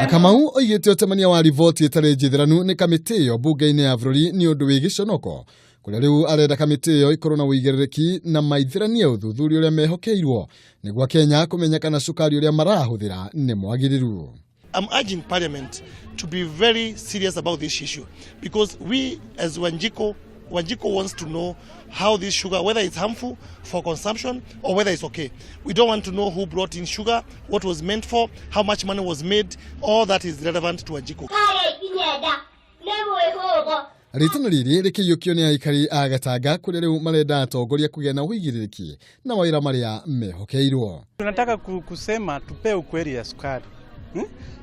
Kamau oigĩte ũtemania wa riboti ĩtarĩ njithĩranu nĩ kamĩtĩ ĩyo mbunge-inĩ ya bũrũri nĩ ũndũ wĩ gĩconoko, kũrĩa rĩu arenda kamĩtĩ ĩyo ĩkorwo na ũigĩrĩrĩki na maithĩranie ũthuthuria ũrĩa mehokeirwo nĩguo Kenya kũmenya kana cukari ũrĩa marahũthĩra nĩ mwagĩrĩru. I'm urging Parliament to be very serious about this issue because we as Wanjiku wants to know how this sugar, whether it's harmful for consumption or whether it's okay. We don't want to know who brought in sugar, what was meant for, how much money was made. All that is relevant to Wanjiku. Rĩtana rĩrĩ rĩkĩiyũkio nĩ aikari a Gatanga kũrĩa rĩu marenda atongoria kũgĩa na ũigĩrĩrĩki na mawĩra marĩa mehokeirwo. Tunataka kusema tupee ukweli ya sukari,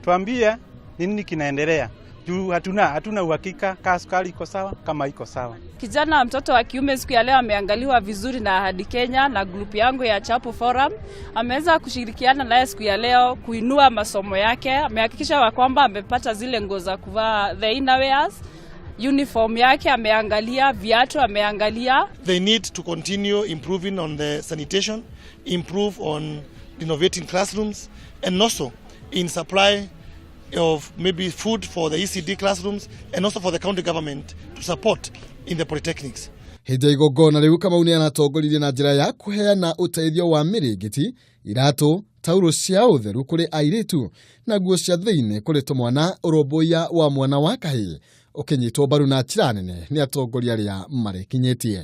Tuambie nini kinaendelea juu hatuna uhakika kama sukari iko sawa kama iko sawa. Kijana mtoto wa kiume siku ya leo ameangaliwa vizuri na Ahadi Kenya na group yangu ya Chapu Forum. Ameweza kushirikiana naye siku ya leo kuinua masomo yake. Amehakikisha kwamba amepata zile nguo za kuvaa, the innerwears, uniform yake ameangalia, viatu ameangalia. They need to continue improving on the sanitation, improve on renovating classrooms, and also in supply of maybe food for the ECD classrooms and also for the county government to support in the polytechnics. Hĩndĩ ya igongona rĩu, Kamau nĩ aratongoririe na njĩra ya kũheana ũteithio wa mĩrĩngĩti, iratũ, taurũ cia ũtheru kũrĩ airĩtu na nguo cia thĩinĩ kũrĩ tũmwana, ũrũmbũiya wa mwana wa kahĩĩ ũkĩnyitwo mbaru na njĩra nene nĩ atongoria arĩa marekinyĩtie.